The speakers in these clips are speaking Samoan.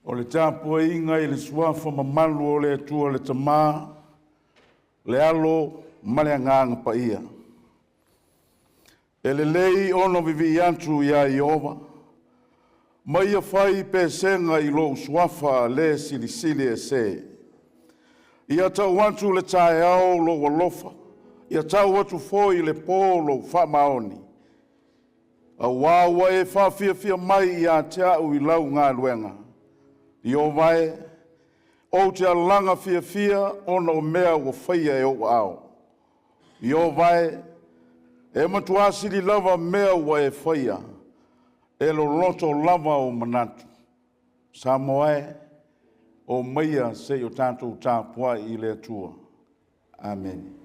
O le tapuaiga i le suafa mamalu o le Atua le Tama, le Alo ma le Agaga Paia. E lelei ona vivii atu ia Ieova ma ia fai pesega i lou Suafa le Silisili Ese. Ia tau atu i le taeao lou alofa, ia tau atu foi i le po lou faamaoni, aua ua e faafiafia mai ia te au i lau galuega. Ieova e, ou te alaga fiafia ona o mea ua faia e ou aao. Ieova e, e matua sili lava mea ua e faia, e loloto lava ou manatu. Samoa e, o maia se i o tatou tapuai i le Atua. Amene.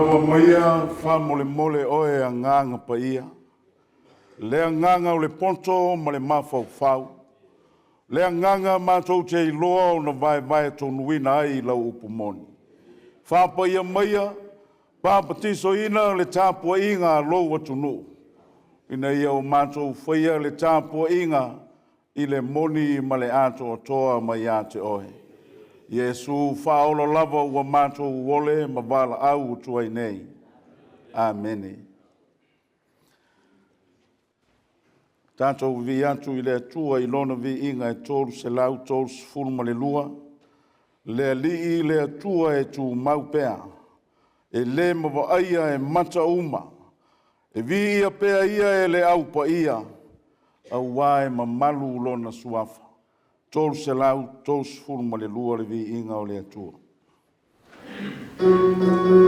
Maua maia faamolemole oe Agaga Paia, le agaga o le poto ma le mafaufau, le agaga matou te iloa ona vaevae tonuina ai lau upu moni. Faapaia maia, papatisoina le tapuaiga a lou atunuu, ina ia o matou faia le tapuaiga i le moni ma le atoatoa mai ia te oe. Iesu faaola lava ua matou ole ma valaau atu ai nei. Amene. Tatou vivii atu i le Atua i lona viiga e 332, le Alii le Atua e tumau pea, e le mavaia e mata uma. E viia pea Ia e le Au Paia, aua e mamalu Lona Suafa. 332 le viiga o le Atua. E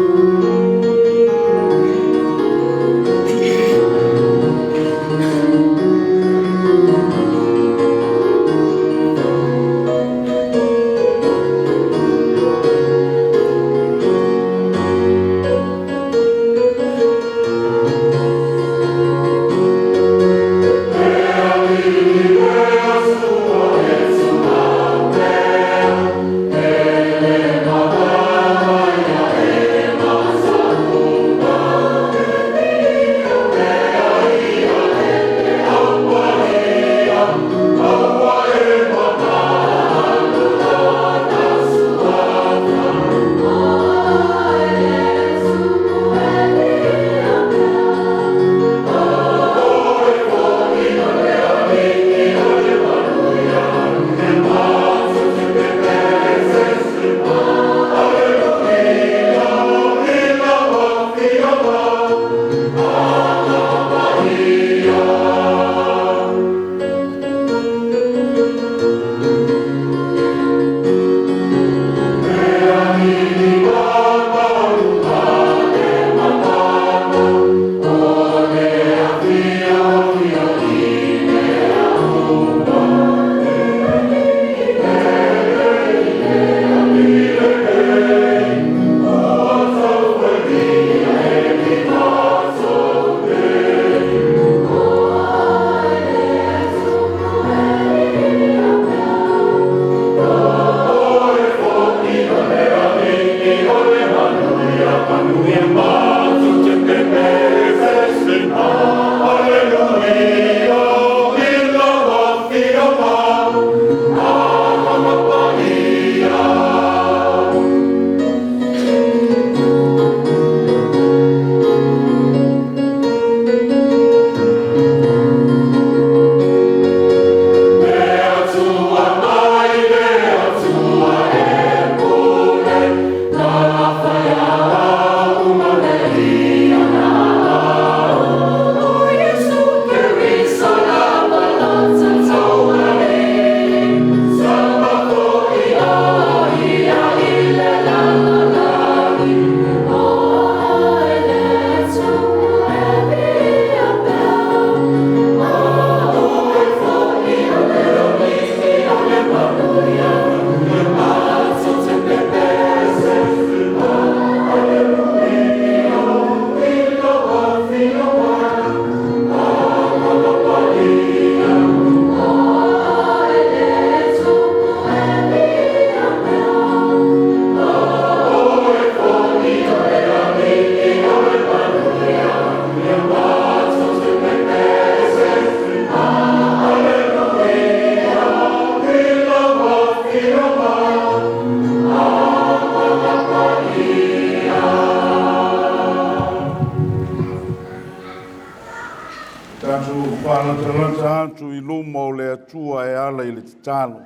Latalata atu i luma o le Atua e ala i le tatalo,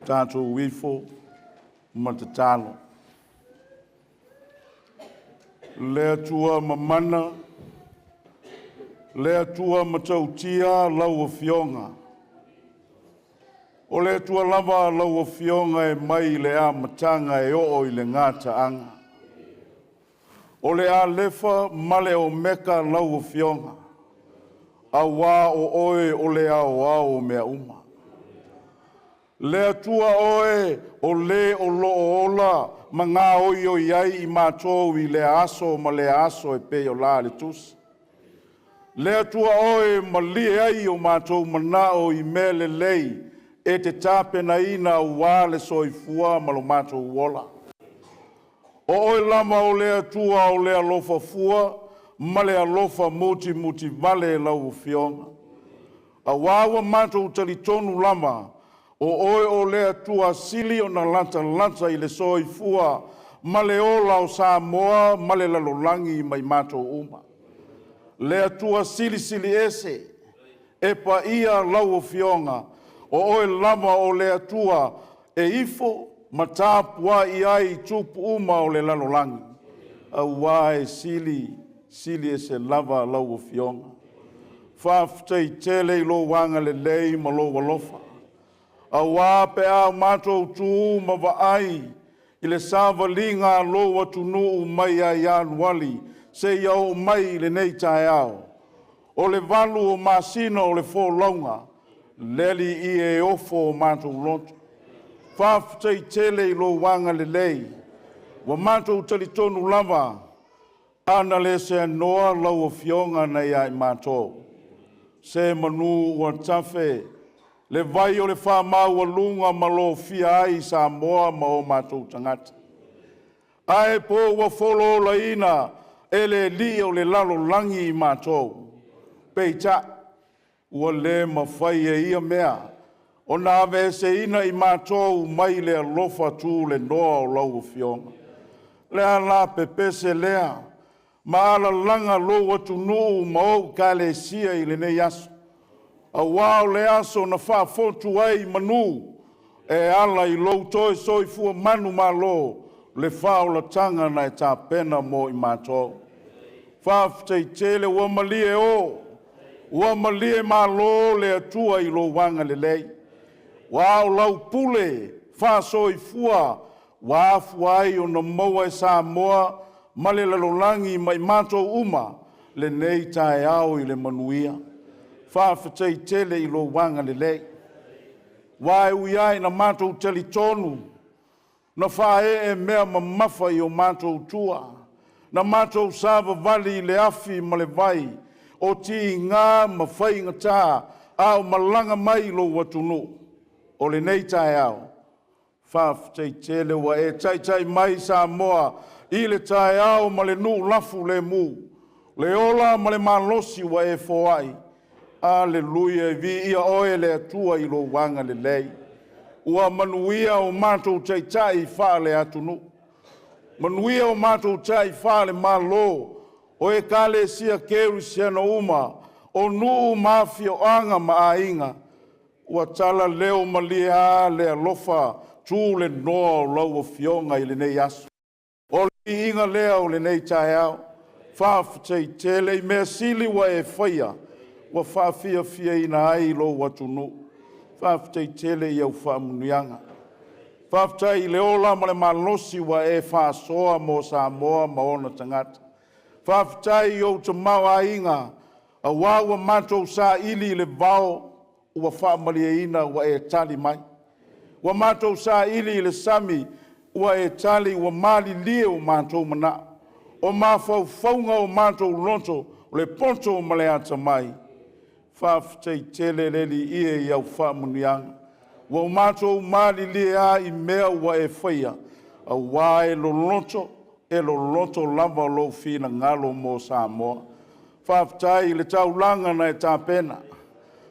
tatou ifo ma tatalo. Le Atua mamana, le Atua matautia lau Afioga. O le Atua lava lau Afioga e mai le amataga e oo i le gataaga. O le Alefa ma le Omeka lau Afioga, auā o Oe o le aoao o mea uma. Le Atua Oe o Le o loo ola ma gaoioi ai i matou i lea aso ma lea aso e pei o la le Tusi. Le Atua Oe e malie ai o matou manao i mea lelei e te tapenaina aua le soifua ma lo matou ola. O Oe lava o le Atua o le alofa fua ma le alofa mutimutivale lau Afioga, auā ua matou talitonu lava o Oe o le Atua sili ona latalata i le soifua ma le ola o Samoa ma le lalolagi ma i matou uma. Le Atua Silisili Ese, e paia lau Afioga, o Oe lava o le Atua e ifo ma tapuai ai tupu uma o le lalolagi, auā e silisili ese lava lau Afioga. Faafetai tele i lou agalelei ma lou alofa, auā pe a matou tu ma vaai i le savaliga a lou atunuu mai ia Ianuari seia oo mai i lenei taeao, o le 8 o masina o le folauga, le Alii e ofo o matou loto. Faafetai tele i lou agalelei, ua matou talitonu lava a na le seanoa lau Afioga nai ia i matou, se manu ua tafe le vai o le faamaualuga ma lofia ai Samoa ma o matou tagata. Ae po ua fololaina e le alii o le lalolagi i matou, peitai ua le mafai e ia mea ona aveeseina i matou mai le alofa tulenoa o lau Afioga. O le a la pepese lea ma alalaga lou atunuu ma ou Ekalesia i lenei aso, auā o le aso na faafotu ai manu e ala i lou toe soifua manumalo, le faaolataga na e tapena mo i matou. Faafetai tele ua malie o, ua malie malo le Atua i lou agalelei, aua o lau pule faasoifua ua afua ai ona maua e Samoa ma le lalolagi ma i matou uma lenei taeao i le manuia. Faafetai tele i lou agalelei, aua e ui lava ina matou talitonu na faaee mea mamafa i o matou tua, na matou savavali i le afi ma le vai o tiga ma faigata a o malaga mai i lou atunuu. O lenei taeao, faafetai tele ua e taitai mai Samoa i le taeao ma le nuu lafulemu, le ola ma le malosi ua e foai. Aleluia! Viia Oe le Atua i lou agalelei. Ua manuia o matou taitai faale-atunuu, manuia o matou taitai faale-Malo, o Ekalesia Kerisiano uma, o nuu ma afioaga ma aiga, ua tala leo malie lava le alofa tulenoa o lau Afioga i lenei aso. O le viiga lea o lenei taeao. Faafetai tele i mea sili ua e faia ua faafiafiaina ai lou atunuu. Faafetai tele i au faamanuiaga. Faafetai i le ola ma le malosi ua e faasoa mo Samoa ma ona tagata. Faafetai i ou tamaoaiga aua ua matou saili i le vao ua faamalieina ua e tali mai. Ua matou saili i le sami ua e tali ua malilie o matou manao. O mafaufauga o matou loto, o le poto ma le atamai. Faafetai tele le Alii e i au faamanuiaga. Ua matou malilie lava i mea ua e faia, aua e loloto, e loloto lava lou finagalo mo Samoa. Faafetai i le taulaga na e tapena,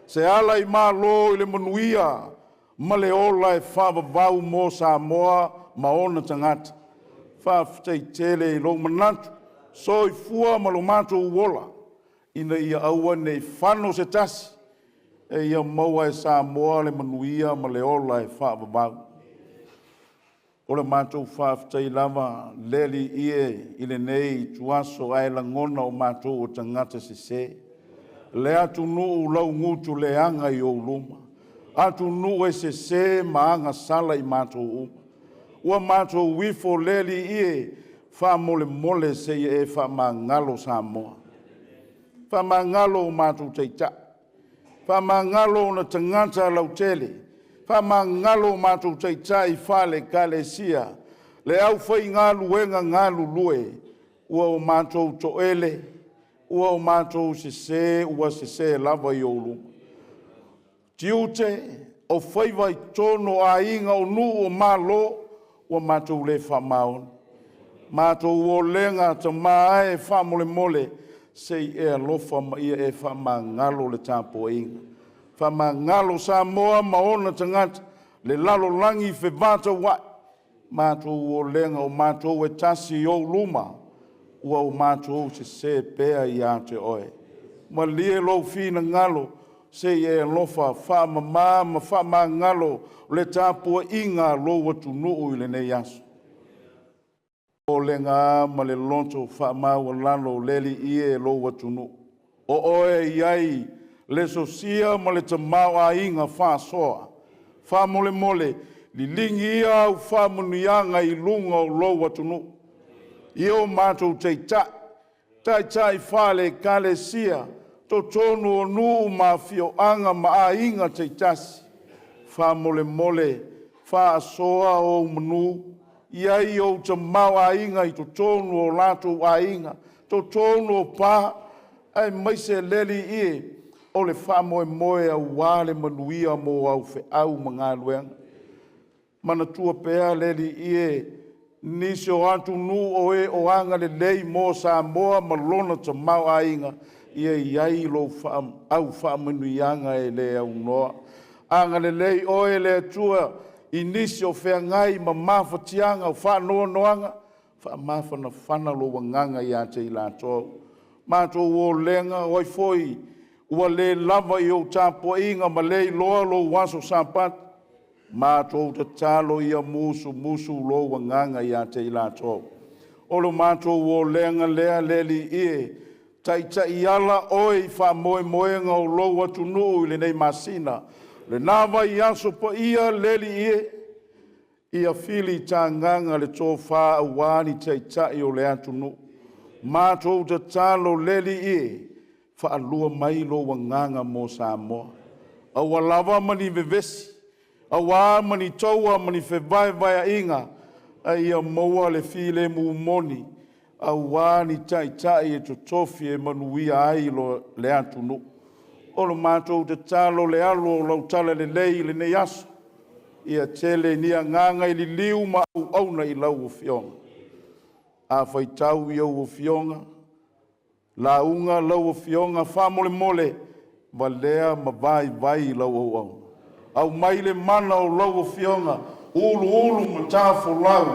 se ala i malo i le manuia ma le ola e faavavau mo Samoa ma ona tagata. Faafetai tele i lou manatu, soifua ma lo matou ola. ina ia aua ne i fano se tasi, e ia maua e Samoa le manuia ma le ola e faavavau. O le matou faafetai lava le Alii e i lenei ituaso, ae lagona o matou o tagata sese, le atunuu laugutuleaga i ou luma, atunuu e sese ma agasala i matou uma. Ua matou ifo le Alii e, faamolemole se i e faamagalo Samoa, faamagalo o matou taitai, faamagalo ona tagata lautele, faamagalo o matou taitai faale-Ekalesia, le aufaigaluega galulue. Ua o matou toele, ua o matou sese, ua sese lava i ou luma. Tiute o faiva i totonu o aiga, o nuu, o malo, ua matou le faamaoni. Matou olega tama e, faamolemole se i e alofa ma ia e faamagalo le tapuaiga. Faamagalo Samoa ma ona tagata, le lalolagi fevataua'i. Matou olega o matou e tasi i ou luma, ua o matou sese pea ia te oe. Malie lou finagalo se i e alofa faamama ma faamagalo le tapuaiga a lou atunuu i lenei aso. O le popolega ma le loto faamaualalo, le Alii e, lou atunuu, o oe e i ai le sosia ma le tamaoaiga faasoa. Faamolemole, liligi ia au faamanuiaga i luga o lou atunuu i o matou taitai, taitai faale-Ekalesia, totonu o nuu ma afioaga ma aiga taitasi. Faamolemole, faasoa ou manu, i ai ou tamaoaiga i totonu o latou aiga, totonu o pa, aemaise le Alii e, o le faamoemoe aua le manuia mo au feau ma galuega. Manatua pea le Alii e nisi o atunuu o e o agalelei mo Samoa ma lona tamaoaiga, ia i ai lou au faamanuiaga e le aunoa. Agalelei oe le Atua i nisi o feagai ma mafatiaga o faanoanoaga, faamafanafana lou agaga ia te i latou. Matou olega, o ai foi ua le lava i ou tapuaiga ma le iloa lou aso Sapatu, matou tatalo ia musumusu lou agaga ia te i latou. O lo matou olega lea le Alii e, taitai ala oe i faamoemoega o lou atunuu i lenei masina, lena vaiaso paia le Alii e, ia filitagaga le tofa aua ni taitai o le atunuu. Matou tatalo le Alii e, faalua mai lou agaga mo Samoa, aua lava ma ni vevesi, aua ma ni taua ma ni fevaevaeaiga, a ia maua le filemu moni aua ni taitai e totofi e manuia ai le atunuu. O le matou tatalo, le alo o lau talalelei i lenei aso, ia tele ni agaga e liliu ma auauna i lau Afioga. A faitau i au afioga, lauga lau afioga, faamolemole valea ma vaivai lau auauna. Aumai le mana o lau afioga, uluulu matafolau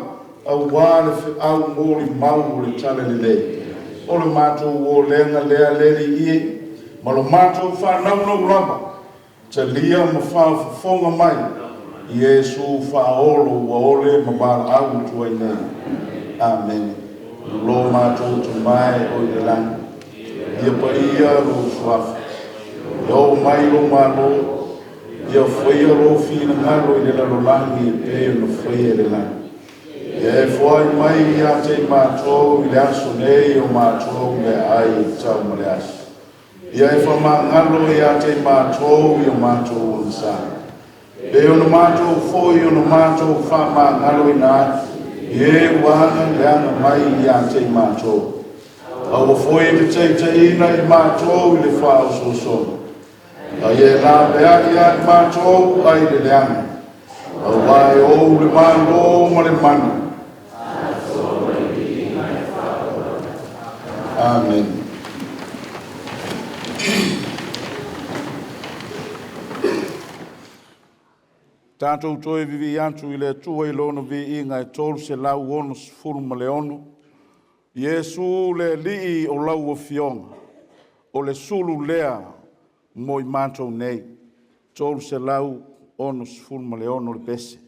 aua le feau molimau o le talalelei. O le matou olega lea le Alii e, ma lo matou faanaunau lava, talia ma faafofoga mai, Iesu faaolo ua ole ma valaau atu ai nei. Amene. Lo matou Tama e oi le lagi, ia paia lou suafa, ia oo mai lou malo, ia faia lou finagalo i le lalolagi e pei ona faia i le lagi. Ia e foai mai ia te i matou i le aso nei o matou meaai e tatau ma le aso. Ia e faamagalo ia te i matou i o matou agasa, e pei ona matou foi ona matou faamagaloina atu i e ua aga leaga mai ia te i matou. Aua foi e te taitaiina i matou i le faaosoosoga, a ia e laveai ia i matou ai le leaga, aua e ou le Malo ma le mana. Amene. Tatou toe vivii atu i le Atua i Lona viiga e 366, Iesu le Alii o lau Afioga. O le sulu lea mo i matou nei. 366 le pese.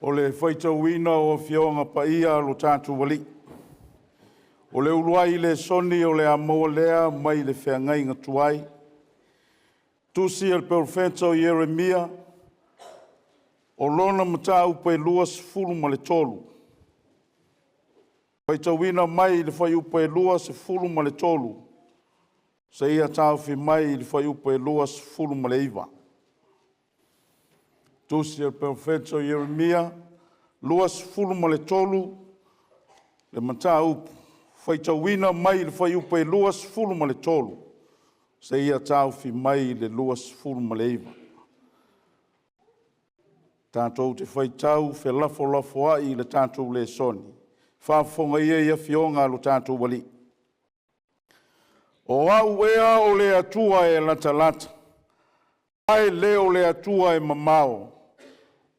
O le faitauina o Afioga Paia a lo tatou Alii, o le uluai lesoni o le a maua lea mai le feagaiga tuai, tusi a le Perofeta o Ieremia, o lona mataupu e 23, faitauina mai le fuaiupu e 23 seia taofi mai i le fuaiupu e 29. Tusi a le Perofeta o Ieremia 23 le mataupu, faitauina mai le fuaiupu e 23 seia taofi mai le 29. Tatou te faitau felafolafoai i le tatou lesoni, faafofoga ia i afioga a lo tatou Alii. O au ea o le Atua e latalata, ae le o le Atua e mamao,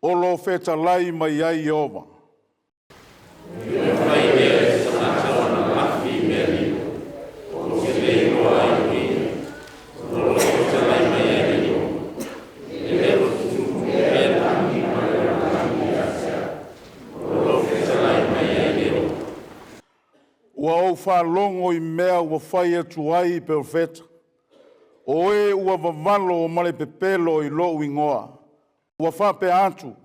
o lo o fetalai mai ai Ieova. Ua ou faalogo i mea ua fai atu ai i perofeta, O e ua vavalo ma le pepelo i lou igoa, ua faapea atu,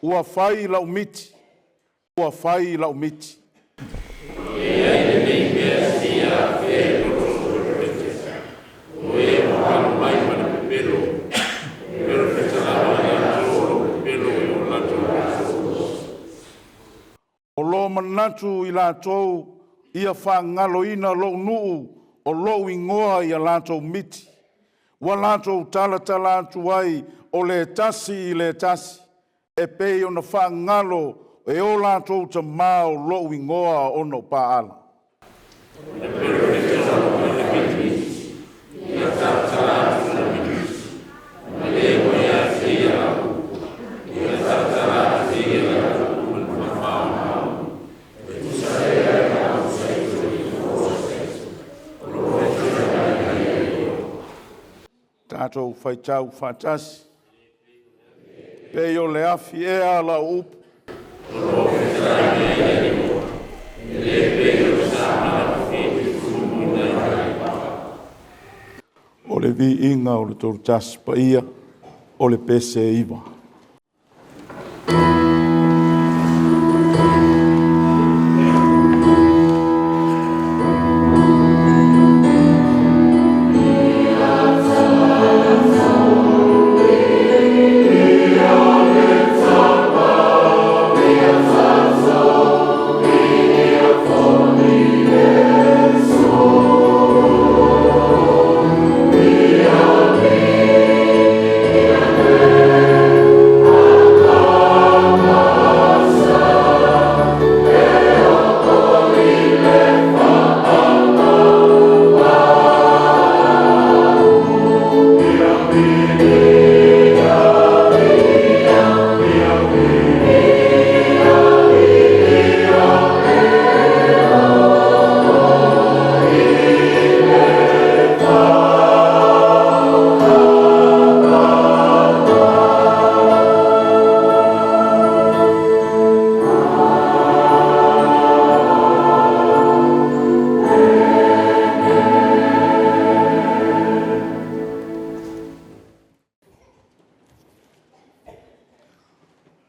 ‘Ua fai lau miti, ua fai lau miti.’ O lo manatu i latou ia faagaloina lou nuu o lou igoa i a latou miti, ua latou talatala atu ai o le tasi i le tasi, e pei ona faagalo e o latou tamā o lou igoa ona o Paala. Tatou faitau faatasi, pei o le afi ea lau upu. O le viiga o le Toatasi Paia, o le pese 9.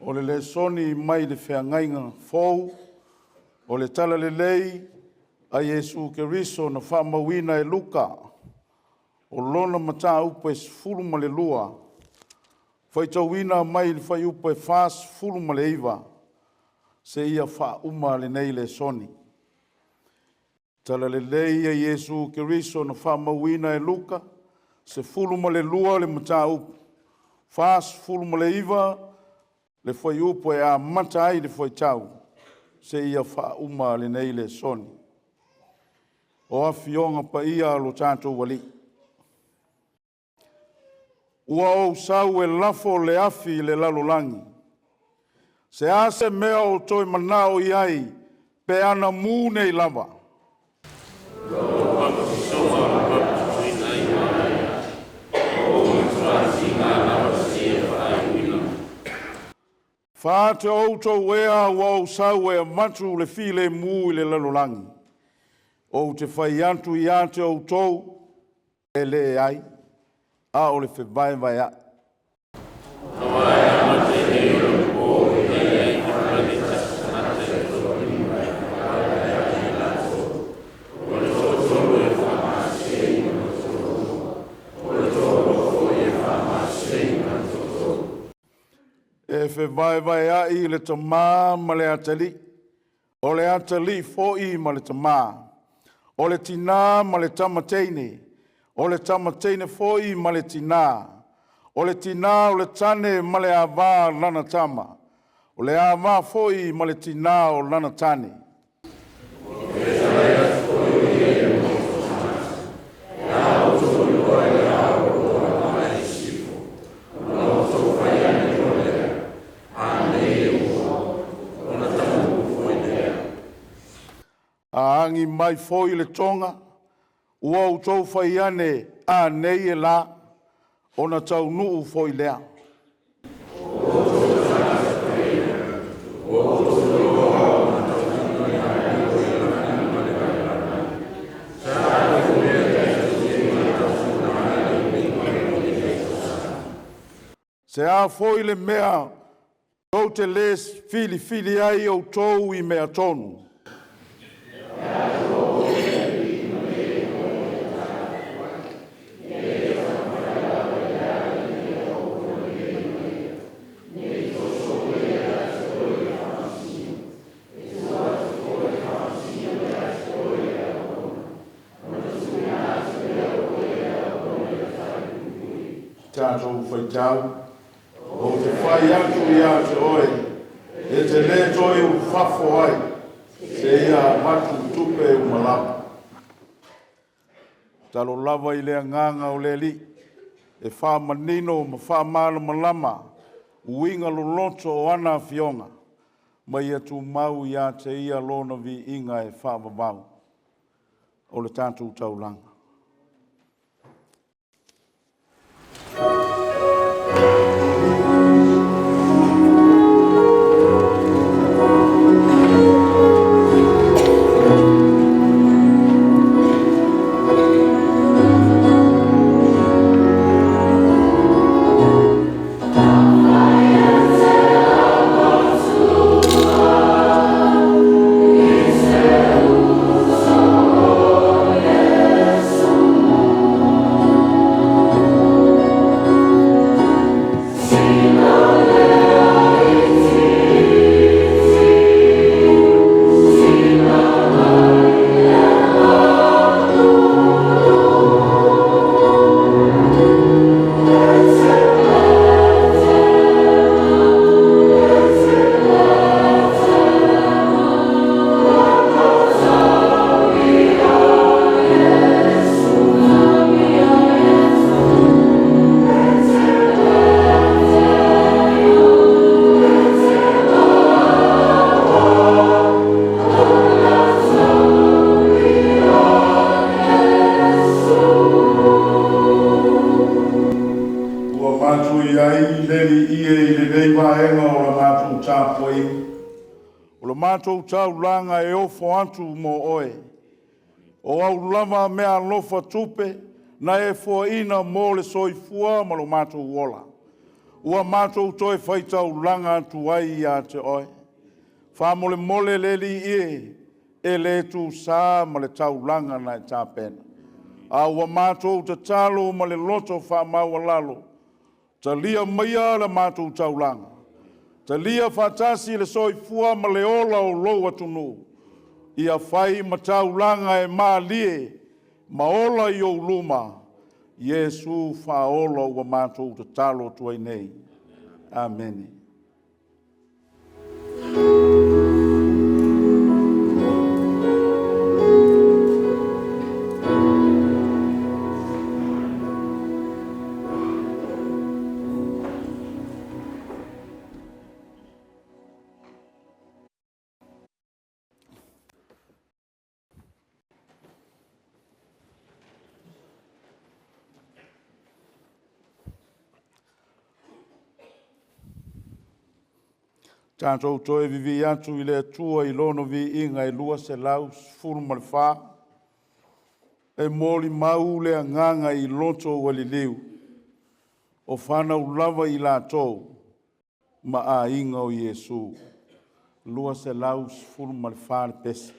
O le lesoni mai le Feagaiga Fou o le Talalelei a Iesu Keriso na faamauina e Luka, o lona mataupu e 12, faitauina mai le fuaiupu e 49 seia faauma lenei lesoni. Talalelei a Iesu Keriso na faamauina e Luka, 12 le mataupu, 49 le fuaiupu e amata ai le fuaitau seia faauma lenei lesoni. O Afioga Paia a lo tatou Alii, ua ou sau e lafo le afi i le lalolagi. Se a se mea o toe manao i ai pe ana mu nei lava? Fa'ate outou ea ua ou sau e avatu le filemu i le lalolagi? Ou te fai atu ia te outou, e leai, a o le fevaevaea'i. E fevaevaea'i le tamā ma le atalii, o le atalii foi ma le tamā, o le tinā ma le tama teine, o le tama teine foi ma le tinā, o le tinā o le tane ma le āvā o lana tama, o le āvā foi ma le tinā o lana tane. A agi mai foi le toga, ua outou fai ane, ‘Anei e la,’ ona taunuu foi lea. Se a foi le mea tou te lē filifili ai outou i mea tonu, tatou faitau, ou te fai atu ia te oe, e te lē toe ulufafo ai, seia avatu tupe uma lava. Tatalo lava i le agaga o le Alii e faamanino ma faamalamalama uiga loloto o ana afioga, ma ia tumau ia te Ia Lona viiga e faavavau. O le tatou taulaga. Ua matou i ai le Alii e i lenei vaega o la matou tapuaiga, o le matou taulaga e ofo atu mo Oe, o au lava meaalofa tupe na e foaina mo le soifua ma lo matou ola, ua matou toe faitaulaga atu ai ia te Oe. Faamolemole le Alii e, e le tusa ma le taulaga na e tapena, a ua matou tatalo ma le loto faamaualalo, talia maia la matou taulaga, talia faatasi le soifua ma le ola o lou atunuu, ia fai ma taulaga e malie ma ola i ou luma, Iesu Faaola ua matou tatalo atu ai nei. Amene. Tatou toe vivii atu i le Atua i Lona viiga e 214, e molimau le agaga i loto ua liliu, o fanau lava i latou ma aiga o Iesu. 214 le pese.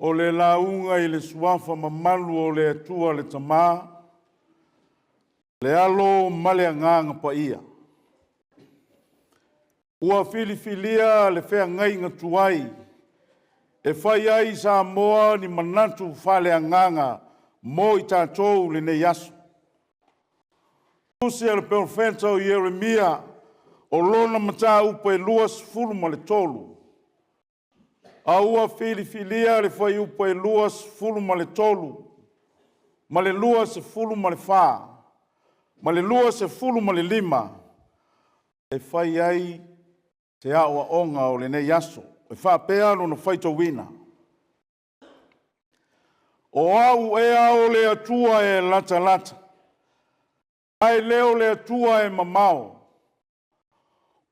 O le lauga i le suafa mamalu o le Atua le Tama, le Alo ma le Agaga Paia. Ua filifilia le feagaiga tuai e fai ai i Samoa ni manatu faaleagaga mo i tatou lenei aso. Tusi a le Perofeta o Ieremia o lona mataupu e 23, a ua filifilia le fuaiupu e 23 ma le 24 ma le 25 e fai ai se aoaoga o lenei aso. E faapea lona faitauina. O au ea o le Atua e latalata, ae le o le Atua e mamao.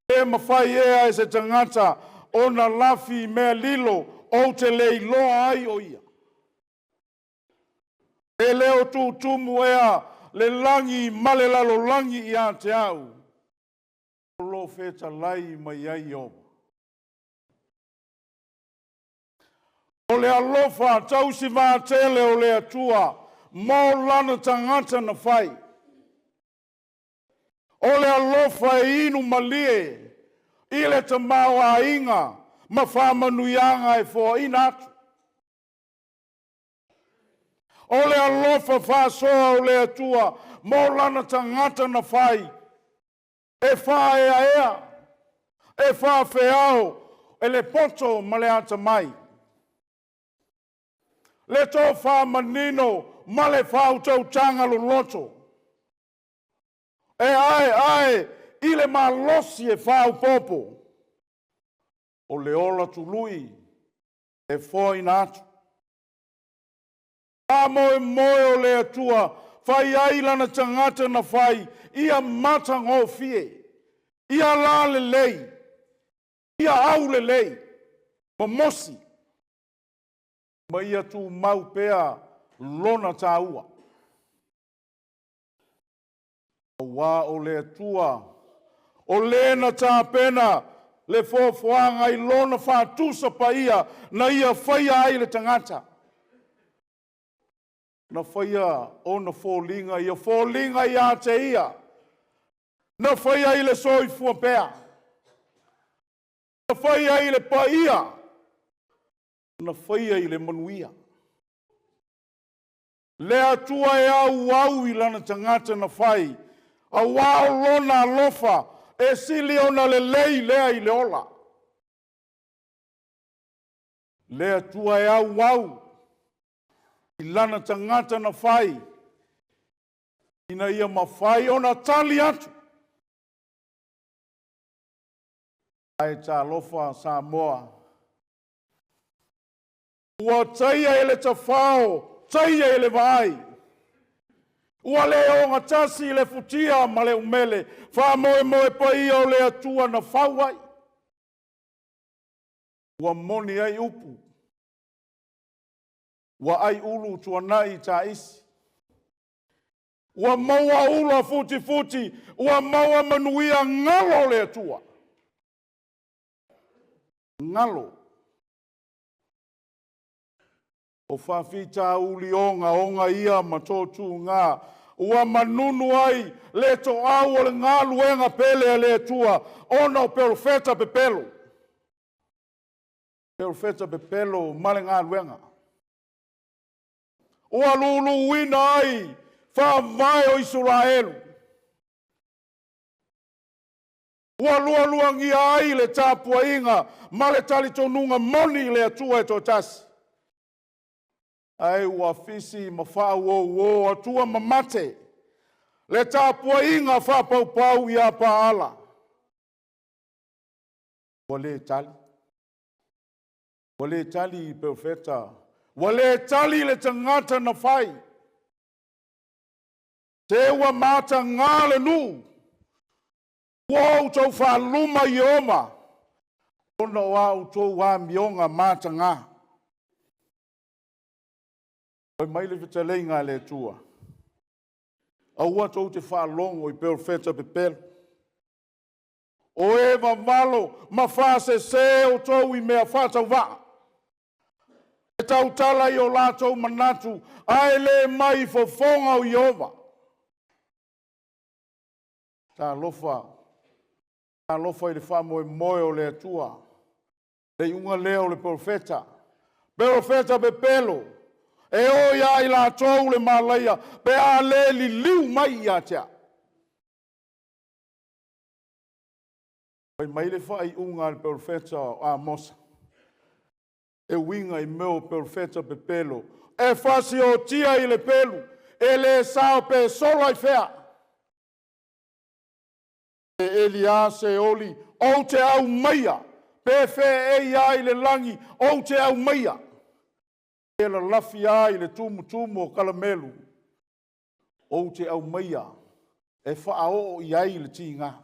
E mafai ea e se tagata ona lafi i mea lilo ou te le iloa ai o ia? E le o tutumu ea le lagi ma le lalolagi ia te au, o lo o fetalai mai ai Ieova. O le alofa tausivatele o le Atua mo lana tagata na fai. O le alofa e inu malie i le tamaoaiga ma faamanuiaga e foaina atu. O le alofa faasoa o le Atua mo lana tagata na fai, e faaeaea, e faafeao e le poto ma le atamai. Le tofa manino ma le faautautaga loloto, e aeae i le malosi e faaopoopo, o le ola tului e foaina atu. Faamoemoe o le Atua fai ai lana tagata na fai ia matagofie, ia lalelei, ia aulelei, momosi, ma ia tumau pea lona taua. Aua o le Atua, o le na tapena le foafoaga i lona faatusa paia na ia faia ai le tagata. Na faia ona foliga ia foliga ia te ia, na faia i le soifua pea, na faia i le paia, na faia i le manuia. Le Atua e auau i lana tagata na fai, aua o lona alofa e sili ona lelei lea i le ola. Le Atua e auau i lana tagata na fai, ina ia mafai ona tali atu. Ae talofa Samoa, ua taia e le tafao, taia e le vaai, ua le ogatasi le futia ma le umele, faamoemoe paia o le Atua na fau ai. Ua moni ai upu, ua ai ulu tuanai taisi, ua maua ula futifuti, ua maua manuia galo le Atua. Galo. O faafitauli ogaoga ia ma toatuga, ua manunu ai le toau o le galuega pele a le Atua, ona o perofeta pepelo. Perofeta pepelo ma le galuega. Ua luluina ai faavae o Isaraelu. Ua lualuagia ai le tapuaiga ma le talitonuga moni i le Atua e toatasi. Ae ua fisi ma faauouo atua mamate le tapuaiga faapaupau ia Paala. Ua le tali. Ua le tali i perofeta. Ua le tali le tagata na fai. Se ua mataga le nuu. Ua outou faaluma i Ieova, ona o a outou amioga mataga. Fai mai le fetalaiga a le Atua, aua tou te faalogo i perofeta pepelo. O e vavalo ma faasese outou i mea faatauvaa. E tautala i o latou manatu, ae le mai i fofoga o Ieova. Talofa, talofa i le faamoemoe o le Atua. Le iuga lea o le perofeta, perofeta pepelo, e o ia i latou le malaia pe a le liliu mai ia te au. Fai mai le faaiuga a le perofeta o Amosa e uiga i mea o perofeta pepelo, e fasiotia i le pelu, e le sao pe sola i fea. E eli lava Seoli, ou te aumaia, pe feei lava i le lagi, ou te aumaia. Pe lalafi lava i le tumutumu o Kalamelu, ou te aumaia e faaoo i ai le tiga.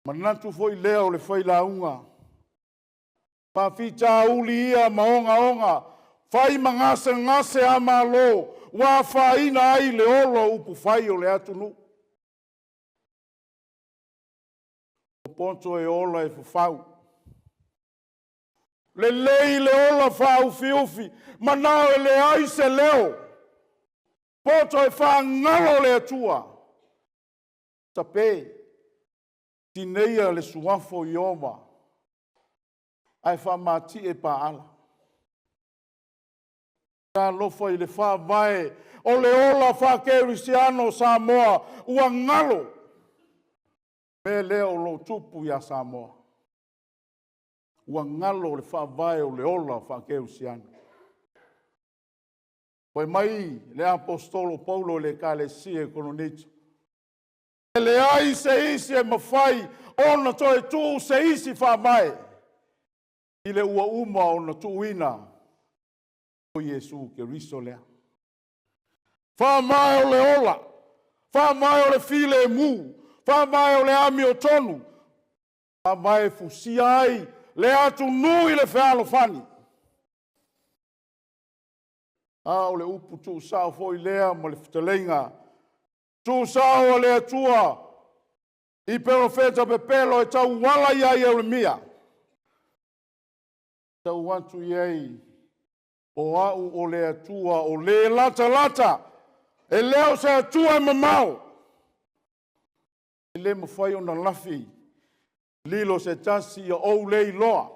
Manatu foi lea o le failauga, faafitauli ia ma ogaoga, fai ma gasegase a Malo ua afaina ai le ola o upufai o le atunuu. O poto e ola e fafau, lelei le ola faaufiufi, manao e leai se leo, poto e faagalo le Atua. Tape, tineia le suafa o Ieova, ae faamatie Paala. Talofa i le faavae o le ola faakerisiano o Samoa ua galo. Mea lea o lo o tupu ia Samoa. Ua galo le faavae o le ola faakerisiano. Fai mai le aposetolo Paulo i le ekalesia i Korinito, e leai se isi e mafai ona toe tuu se isi faavae i le ua uma ona tuuina o Iesu Keriso lea. Faavae o le ola, faavae o le filemu, faavae o le amiotonu, faavae e fusia ai le atunuu i le fealofani. A o le upu tuusao foi lea ma le fetalaiga tuusao a le Atua i perofeta pepelo e tauala ia Ieremia, tau atu i ai, o au o le Atua o le latalata, e le o se Atua e mamao. E le mafai ona lafi lilo se tasi ia ou le iloa,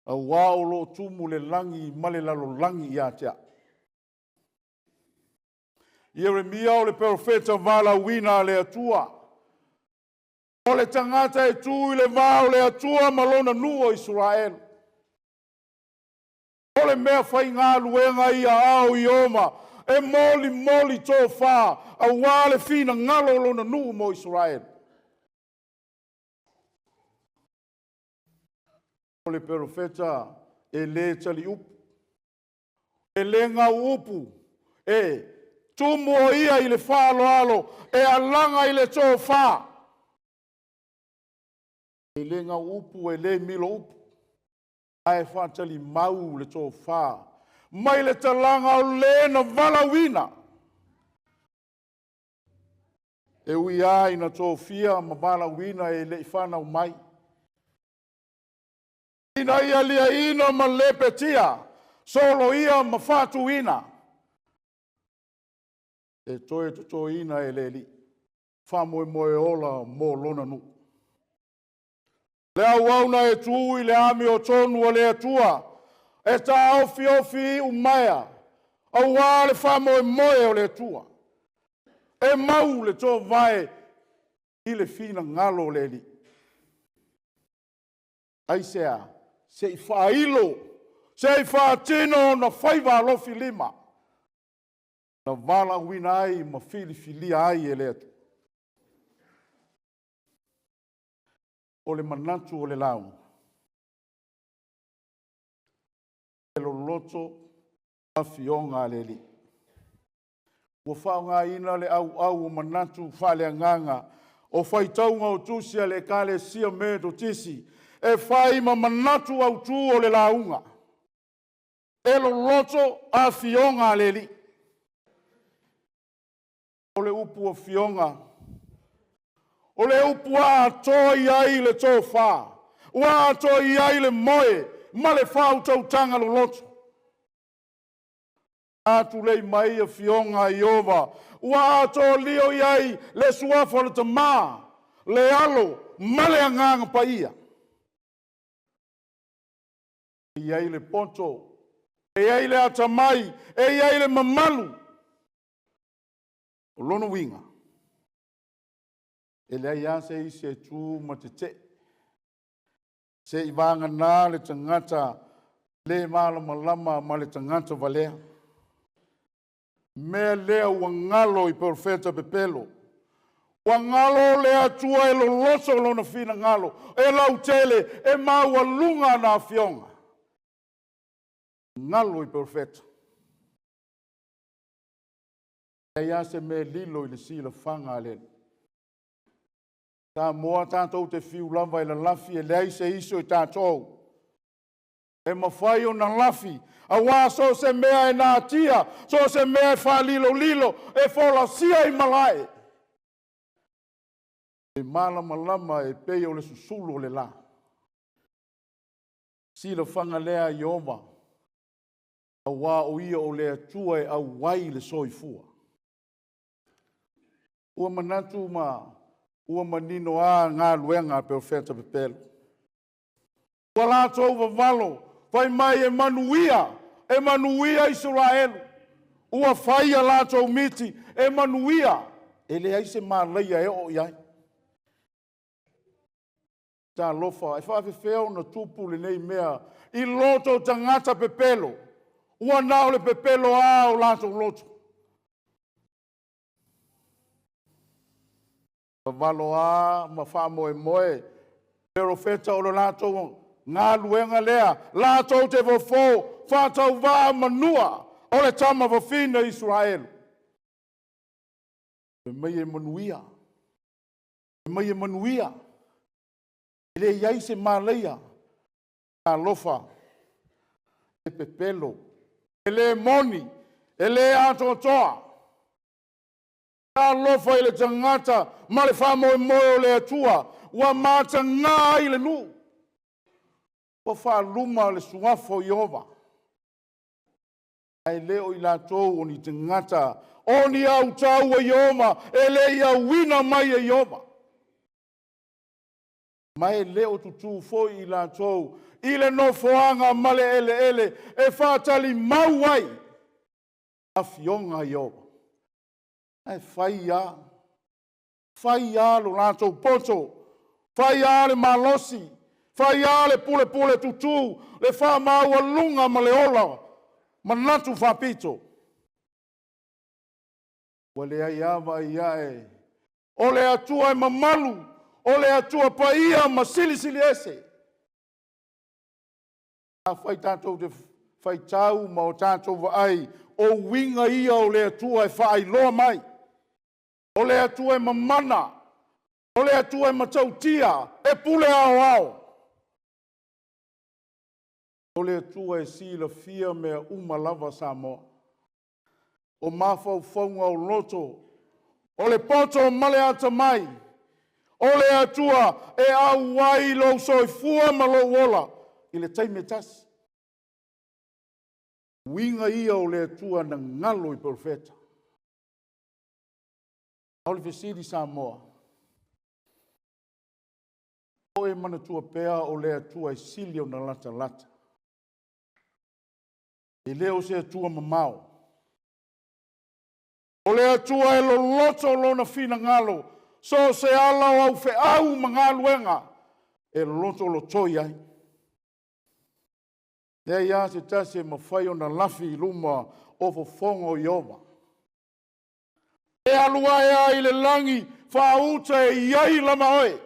auā o lo o tumu le lagi ma le lalolagi ia te au. Ieremia o le perofeta valaauina a le Atua, o le tagata e tu i le va o le Atua ma lona nuu o Isaraelu. O le mea faigaluega i aao Ieova e molimoli tofa aua le finagalo o lona nuu mo Isaraelu. O le perofeta e le taliupu, e le gau upu, e tumu o ia i le faaaloalo, e alaga i le tofa. E le gau upu, e le milo upu, ae faatalimau le tofa mai le talaga o le na valaauina. E ui lava ina tofia ma valaauina e le i fanau mai, ina ia liaina ma lepetia, soloia ma faatuina, e toe totoina e le Alii faamoemoe ola mo lona nuu. Le auauna e tu i le amiotonu a le Atua, e taofiofi iumaea, aua le faamoemoe o le Atua. E mau le toovae i le finagalo o le Alii. Aisea? Se i faailo, se i faatino ona faiva alofi lima, na valaauina ai ma filifilia ai e le Atua. O le manatu o le lauga, e loloto afioga a le Alii. Ua faaaogaina le auau o manatu faaleagaga o faitauga o tusi a le Ekalesia Metotisi e fai ma manatu autū o le lauga, e loloto afioga a le Alii. O le upu afioga, o le upu ua atoa i ai le tofa, ua atoa i ai le moe ma le faautautaga loloto. Atulei mai afioga a Ieova, ua atoa lio i ai le suafa o le Tamā, le Alo ma le Agaga Paia. E i ai le poto, e i ai le atamai, e i ai le mamalu. O lona uiga, e leai lava se isi e tu ma tetee, se i vagana le tagata le malamalama ma le tagata valea. Mea lea ua galo i perofeta pepelo. Ua galo le Atua e loloto lona finagalo, e lautele, e maualuga ana afioga. Galo i perofeta. E leai lava se mea e lilo i le silafaga a le Alii. Samoa tatou te fiu lava e lalafi, e leai se isi o i tatou e mafai ona lafi, auā so o se mea e natia, so o se mea e faalilolilo, e folasia i malae, e malamalama e pei o le susulu o le la. Silafaga lea a Ieova, auā o ia o le Atua e auai le soifua. Ua manatu ma ua manino a galuega a perofeta pepelo. Ua latou vavalo, fai mai e manuia, e manuia Isaraelu. Ua fai a latou miti, e manuia, e leai se malaia e oo i ai. Talofa, e faafefea ona tupu lenei mea i loto tagata pepelo, ua na o le pepelo lava o latou loto. Vavalo a ma faamoemoe perofeta o le latou galuega lea, latou te fofo faatauvaa manua o le tama fafine o Isaraelu. Fai mai e manuia, fai mai e manuia, e le i ai se malaia. Talofa, e pepelo, e le moni, e le atoatoa. Talofa i le tagata ma le faamoemoe o le Atua ua matagā ai le nuu, ua faaluma le suafa o Ieova. Ae le o i latou o ni tagata o ni autau a Ieova, e le i auina mai e Ieova. Ma e le o tutū foi i latou i le nofoaga ma le eleele e faatalimau ai afioga a Ieova. Ae fai lava, fai lava lo latou poto, fai lava le malosi, fai lava le pulepule tutū, le faamaualuga ma le ola manatu faapito. Ua leai lava vaai ae o le Atua e mamalu, o le Atua paia ma silisili ese. Afai tatou te faitau ma o tatou vaai, o uiga ia o le Atua e faailoa mai. O le Atua e mamana, o le Atua e matautia, e pule aoao. O le Atua e silafia mea uma lava Samoa. O mafaufauga o loto, o le poto ma le atamai, o le Atua e auai lou soifua ma lou ola i le taimi e tasi. Uiga ia o le Atua na galo i perofeta. A o le fesili Samoa, o e manatua pea o le Atua e sili ona latalata. E le o se Atua mamao. O le Atua e loloto lona finagalo, so o se ala o au feau ma galuega e lotolotoi ai. Leai lava se tasi e mafai ona lafi i luma o fofoga o Ieova. E alu ae ai i le lagi faauta e i ai lava oe.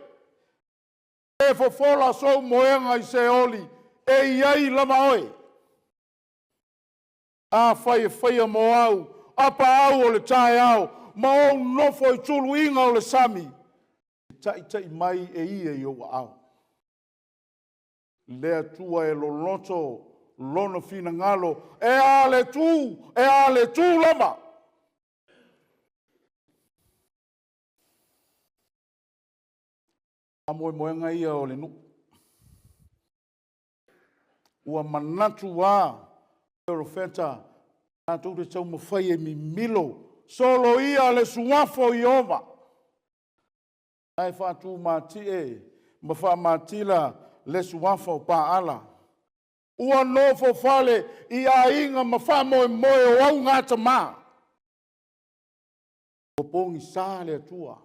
E fofola sou moega i Seoli e i ai lava oe. Afai e faia mo au apaau o le taeao ma ou nofo i tuluiga o le sami, e taitai mai e ia i ou aao. Le Atua e loloto lona finagalo, e a le tu, e a le tu lava. Faamoemoega ia o le nuu. Ua manatu a perofeta tatou te taumafai e mimilo, soloia le suafa o Ieova, ae faatumatie ma faamatila le suafa o Paala. Ua nofofale i aiga ma faamoemoe o augatama. Ua pogisa le Atua.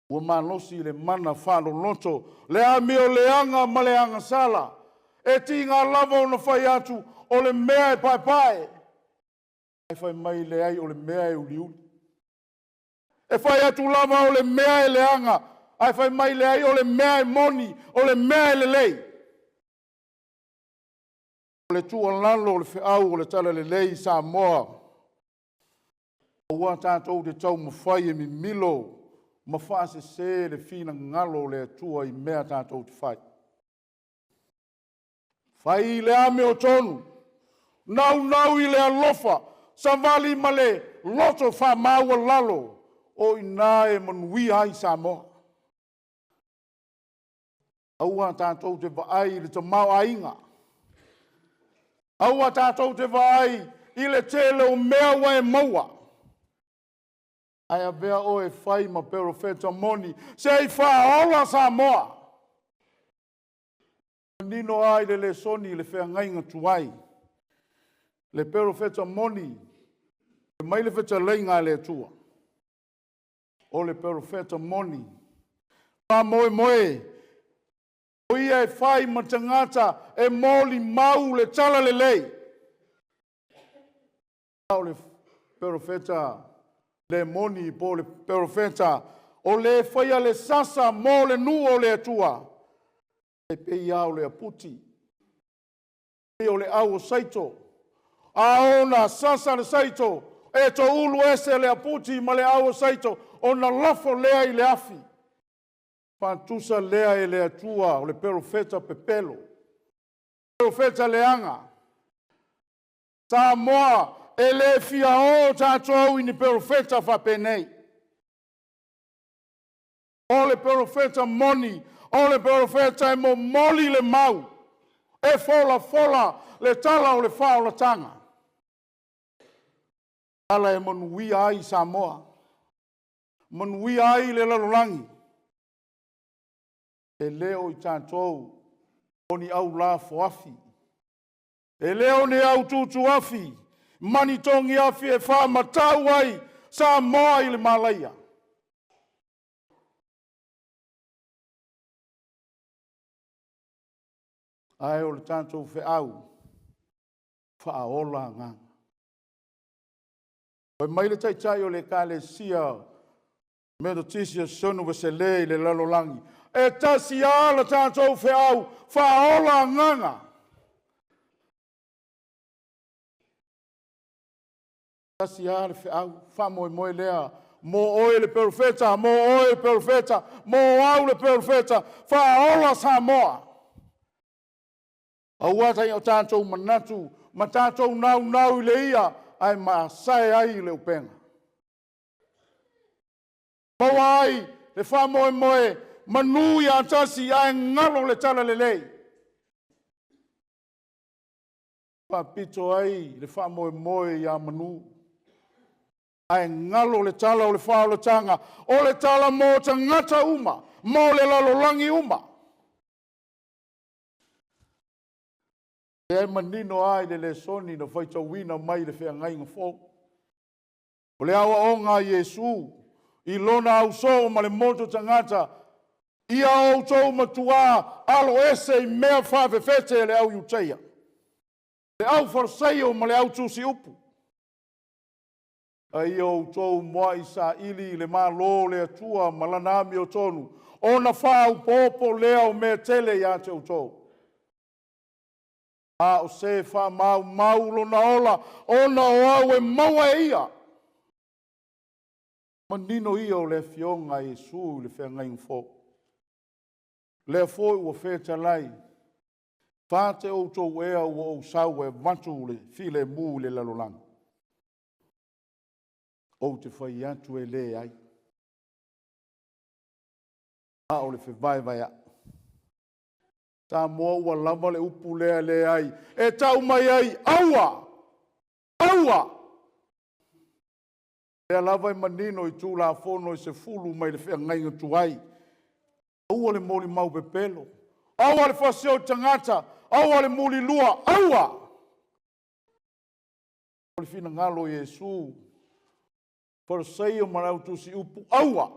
Ua malosi le mana faaloloto, le amioleaga ma le agasala. E tiga lava ona fai atu o le mea e paepae, ae fai mai leai o le mea e uliuli. E fai atu lava o le mea e leaga, ae fai mai leai o le mea e moni, o le mea e lelei. O le tuualalo o le feau o le Talalelei i Samoa, aua tatou te taumafai e mimilo ma faasese le finagalo o le Atua i mea tatou te fai. Fai le amiotonu, naunau i le alofa, savali ma le loto faamaualalo, o i ina e manuia ai Samoa. Aua tatou te vaai i le tamaoaiga, aua tatou te vaai i le tele o mea ua e maua, ae avea oe e fai ma perofeta moni se i faaola Samoa. Manino lava i le lesoni i le feagaiga tuai, le perofeta moni, fai mai le fetalaiga a le Atua, o le perofeta moni, faamoemoe, o ia e fai ma tagata e molimau le talalelei. A o le perofeta le moni po o le perofeta o le faia le sasa mo le nuu o le Atua, e pei lava o le aputi, pei o le au o saito. A ona sasa le saito, e toulu ese le aputi ma le au o saito, ona lafo lea i le afi. Faatusa lea e le Atua o le perofeta pepelo, perofeta leaga. Samoa, e le fia o tatou i ni perofeta faapenei. O le perofeta moni, o le perofeta e momoli le mau, e folafola le tala o le faaolataga, tala e manuia ai Samoa, manuia ai le lalolagi. E le o i tatou o ni aulafoafi, e le o ni aututuafi ma ni togiafi e faamatau ai Samoa i le malaia. Ae o le tatou feau, faaola agaga. Fai mai le taitai o le Ekalesia Metotisi o Sonu Vesele i le lalolagi, e tasi lava le tatou feau, faaola agaga. Tasi lava le feau, faamoemoe lea mo oe le perofeta, mo oe le perofeta, mo au le perofeta, faaola Samoa. Aua o tatou manatu ma tatou naunau i le ia, ae masae ai le upega. Maua ai le faamoemoe manu ia tasi ae galo le talalelei. Faapito ai le faamoemoe ia manu, ae galo le tala o le faaolataga, o le tala mo tagata uma, mo le lalolagi uma. Lea e manino lava i le lesoni na faitauina mai le feagaiga fou. O le aoaoga a Iesu i lona ausoo ma le motu tagata, ia outou matuā aloese i mea faafefete e le au Iutaia, le au Farisaio ma le au tusiupu. A ia outou muai saili i le Malo o le Atua ma lana amiotonu, ona faaopoopo lea o mea tele ia te outou. A o se faamaumau lona ola, ona o au e maua e ia. Manino ia o le Afioga a Iesu i le feagaiga fou. Lea foi ua fetalai, fate outou ea ua ou sau e avatu le filemu i le lalolagi. Ou te fai atu e leai, a o le fevaevaeai. Samoa ua lava le upu lea leai e tau mai ai aua, aua. Lea lava e manino i Tulafono e 10 mai le feagaiga tuai. Aua le molimau pepelo, aua le fasioti tagata, aua le mulilua, aua! O le finagalo o Iesu, Fariseio ma le au tusi upu, aua!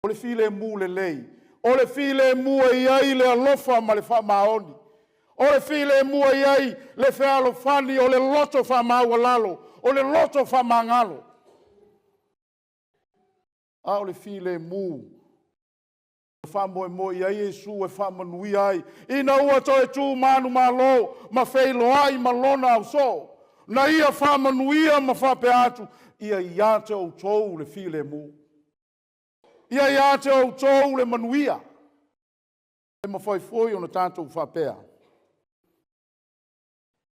O le filemu lelei, o le filemu e i ai le alofa ma le faamaoni, o le filemu e i ai le fealofani, o le loto faamaualalo, o le loto faamagalo. A o le filemu ua faamoemoe i ai Iesu e faamanuia ai, ina ua toe tu manumalo ma feiloai ma lona ausoo, na ia faamanuia ma faapea atu, ia ia te outou le filemu, ia ia te outou le manuia. E mafai foi ona tatou faapea,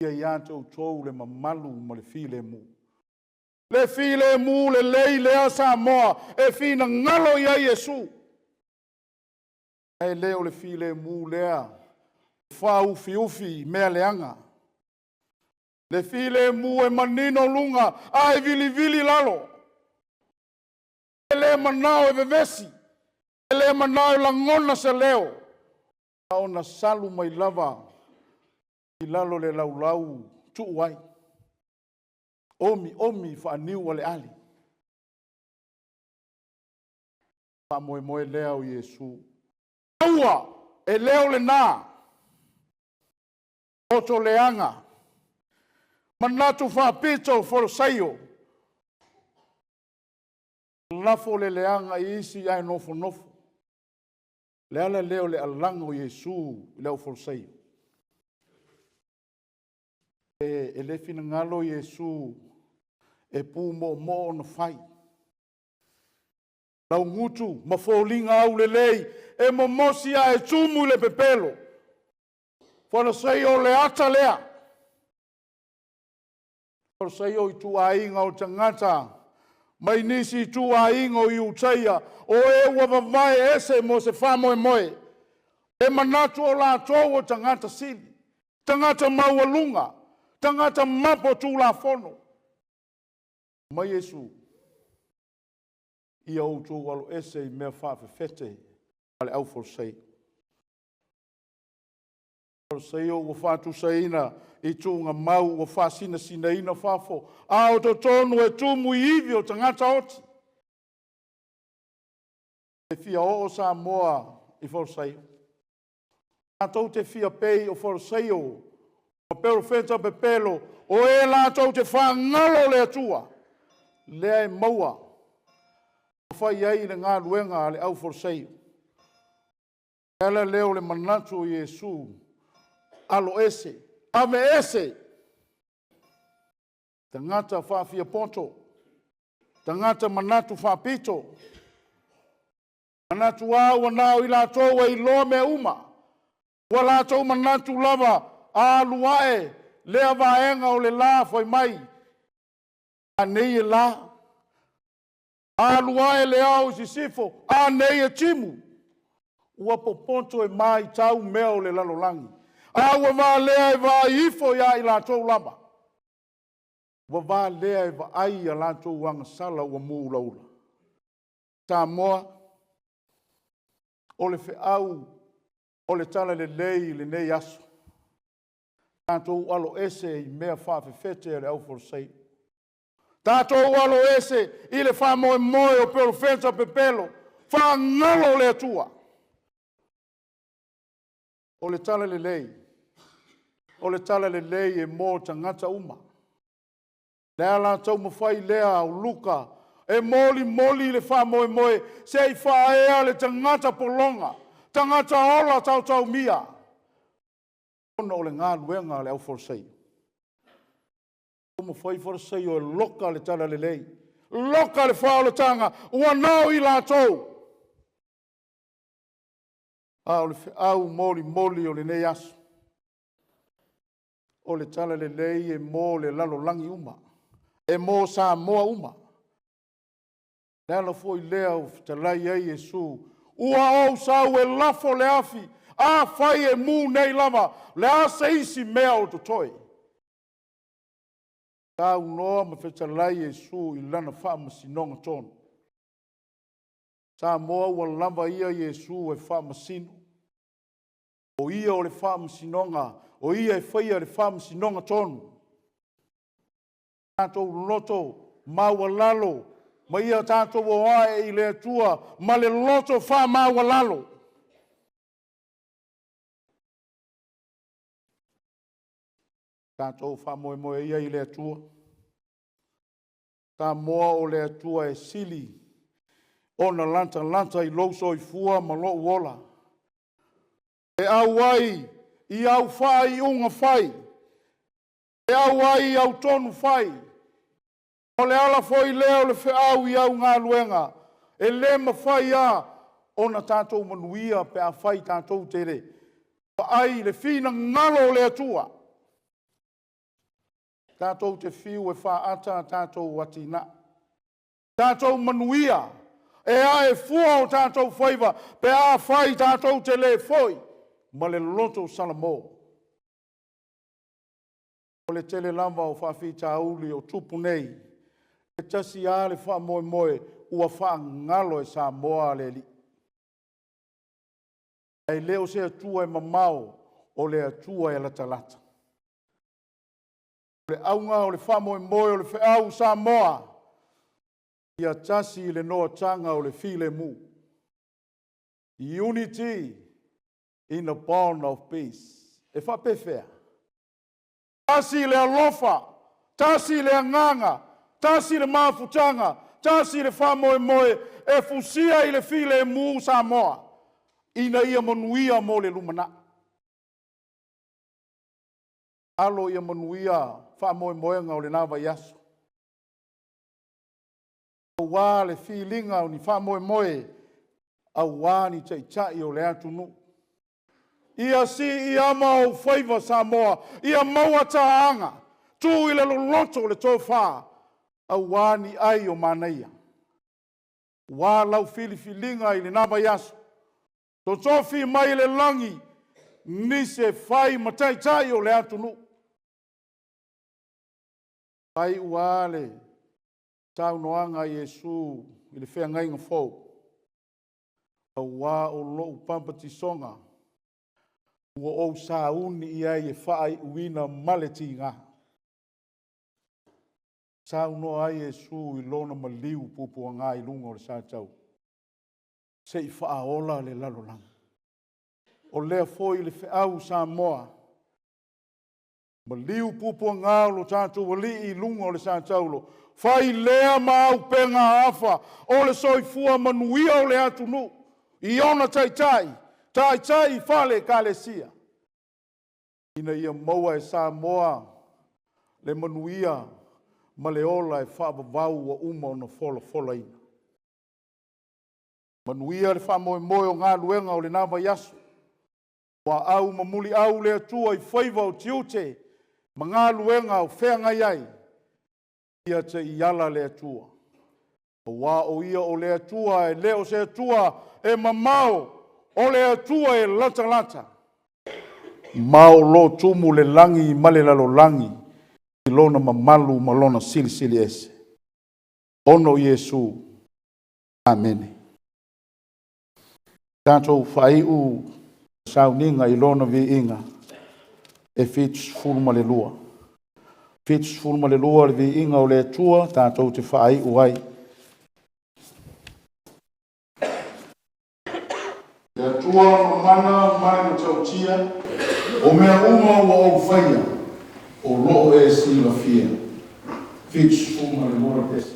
ia ia te outou le mamalu ma le filemu. Le filemu lelei lea Samoa e finagalo i ai Iesu. Ae le o le filemu lea e faaufiufi i mea leaga. Le filemu e manino luga ae vilivili lalo. E le manao e vevesi, e le manao e lagona se leo, a ona salu mai lava i lalo le laulau tuu ai, omi omi faaniu aleale. Faamoemoe lea o Iesu. Aua, e le o lena. Loto leaga, manatu faapito Folosaio, lafo le leaga i isi ae nofonofo. Le ala lea o le alaga o Iesu i le au Folosaio. E le finagalo Iesu e pumoomoo ona fai. Laugutu ma foliga aulelei e momosi ae tumu i le pepelo. Folosaio o le ata lea. Folosaio ituaiga o tagata mai nisi ituaiga o Iutaia, o e ua vavae ese mo se faamoemoe. E manatu o latou o tagata sili, tagata maualuga, tagata mapo tulafono. Mai Iesu, ia outou alo ese i mea faafefete a le au Folosaio. Folosaio ua faatusaina i tuugamau ua faasinasinaina fafo, a o totonu e tumu i ivi o tagata oti. E fia oo Samoa i Folosaio. Latou te fia pei o Folosaio ma perofeta pepelo, o e latou te faagalo le Atua, lea e maua ma fai ai le galuega a le au Folosaio. Le ala lea o le manatu o Iesu, alo ese, ave ese, tagata faafiapoto, tagata manatu faapito, manatu a ua na o i latou e iloa mea uma, ua latou manatu lava a alu ae lea vaega o le la fai mai, a nei e la, alu ae le ao i sisifo, a nei e timu. Ua popoto e maitau mea o le lalolagi, a ua valea e vaai ifo ia i latou lava. Ua valea e vaai a latou agasala ua mu ulaula. Samoa, o le feau o le talalelei i lenei aso. Tatou alo ese i mea faafefete a le au Folosaio. Tatou alo ese i le faamoemoe o perofeta pepelo, faagalo le Atua. O le talalelei, o le talalelei e mo tagata uma. Le ala taumafai lea o Luka e molimoli le faamoemoe se i faaea le tagata pologa, tagata ola taotaomia, ona o le galuega a le au Folosaio. Taumafai Folosaio e loka le talalelei, loka le faaolataga, ua nao i latou. A o le feau molimoli o lenei aso, o le talalelei e mo le lalolagi uma, e mo Samoa uma. Le ala foi lea ua fetalai ai Iesu, ua ou sau e lafo le afi, Afai e mu nei lava, o le a se isi mea o totoe? Saunoa ma fetalai Iesu i lana faamasinoga tonu. Samoa ua lava ia Iesu e faamasino. O ia o le faamasinoga, o ia e faia le faamasinoga tonu. Tatou loto maualalo ma ia tatou o ae i le Atua ma le loto faamaualalo. Tatou faamoemoe ia i le Atua. Samoa o le Atua e sili ona latalata i lou soifua ma lou ola. E auai i au faaiuga fai, e auai i au tonu fai. O le ala foi lea o le feau i au galuega, e le mafai lava ona tatou manuia pe afai tatou te le vaai i le finagalo o le Atua. Tatou te fiu e faata a tatou atinae, tatou manuia, e ae fua o tatou faiva pe afai tatou te le foi ma le loto salamo. O le tele lava o faafitauli o tupu nei, e tasi lava le faamoemoe ua faagalo e Samoa le Alii. Ae le o se Atua e mamao, o le Atua e latalata. O le auga o le faamoemoe o le feau Samoa, ia tasi le noataga o le filemu. Unity in the bond of peace. E faapefea? Tasi le alofa, tasi le agaga, tasi le mafutaga, tasi le faamoemoe e fusia i le filemu Samoa ina ia manuia mo le lumanai. Alo ia manuia faamoemoega o lena vaiaso, aua le filiga o ni faamoemoe, aua ni taitai o le atunuu. Ia siiama ou faiva Samoa, ia maua taaga, tuu i le loloto le tofa, aua ni ai o manaia. Ua lau filifiliga i lena vaiaso, totofi mai le lagi nisi e fai ma taitai o le atunuu. Faaiu lava le saunoaga a Iesu i le feagaiga fou, aua o lou papatisoga ua ou sauni i ai e faaiuina ma le tiga. Saunoa ai Iesu i lona maliu puapuaga i luga o le satauro, se i faaola le lalolagi. O lea foi le feau Samoa, maliu puapuaga o lo tatou Alii i luga o le satauro, fai lea ma auupega afa o le soifua manuia o le atunuu i ona taitai, taitai faale-Ekalesia, ina ia maua e Samoa le manuia ma le ola e faavavau ua uma ona folafolaina. Manuia le faamoemoe o galuega o lena vaiaso, ua au ma muliau le Atua i faiva o tiute ma galuega o feagai ai, ia te i ala le Atua. Aua o Ia o le Atua, e le o se Atua e mamao, o le Atua e latalata. Ma o lo o tumu le lagi ma le lalolagi i lona mamalu ma lona silisili ese. Ona o Iesu. Amene. Tatou faaiu sauniga i lona viiga e 72. 72 le viiga o le Atua tatou te faaiu ai. Le Atua mamana ma le matautia, o mea uma ua ou faia, o lo o e silafia. 72 le pese.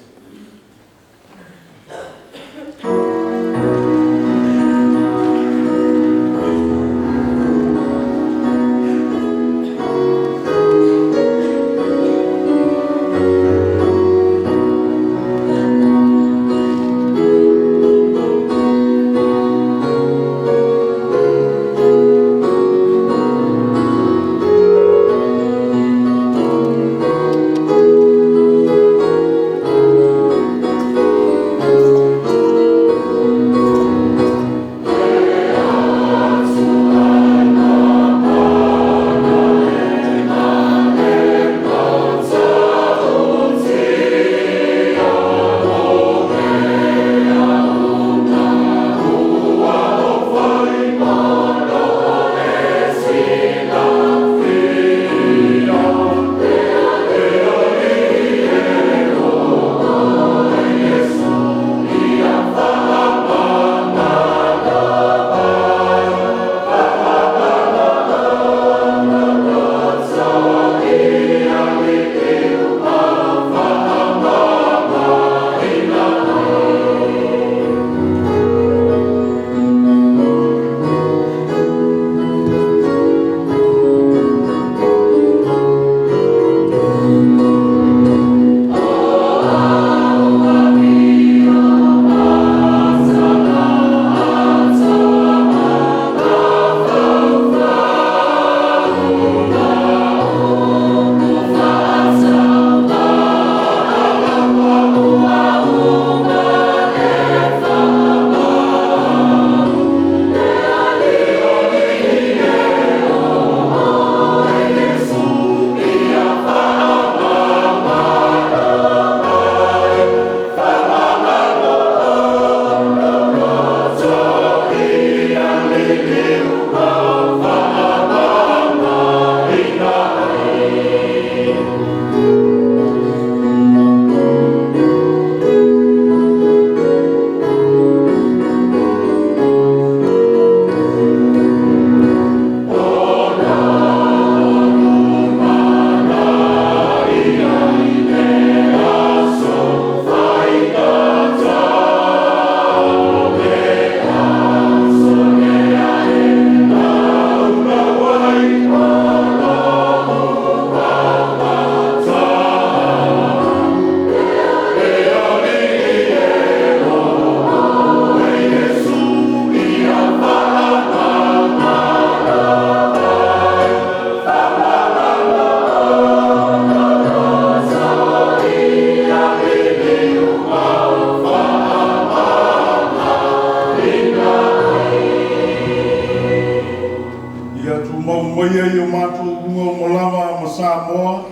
nei o matou uga uma lava ma Samoa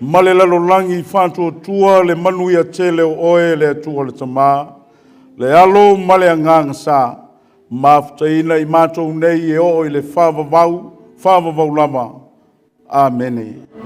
ma le lalolagi faatuatua le manuia tele o Oe le Atua le Tama, le Alo ma le Agaga Sa, mafutaina i matou nei e oo i le faavavau, faavavau lava. Amene.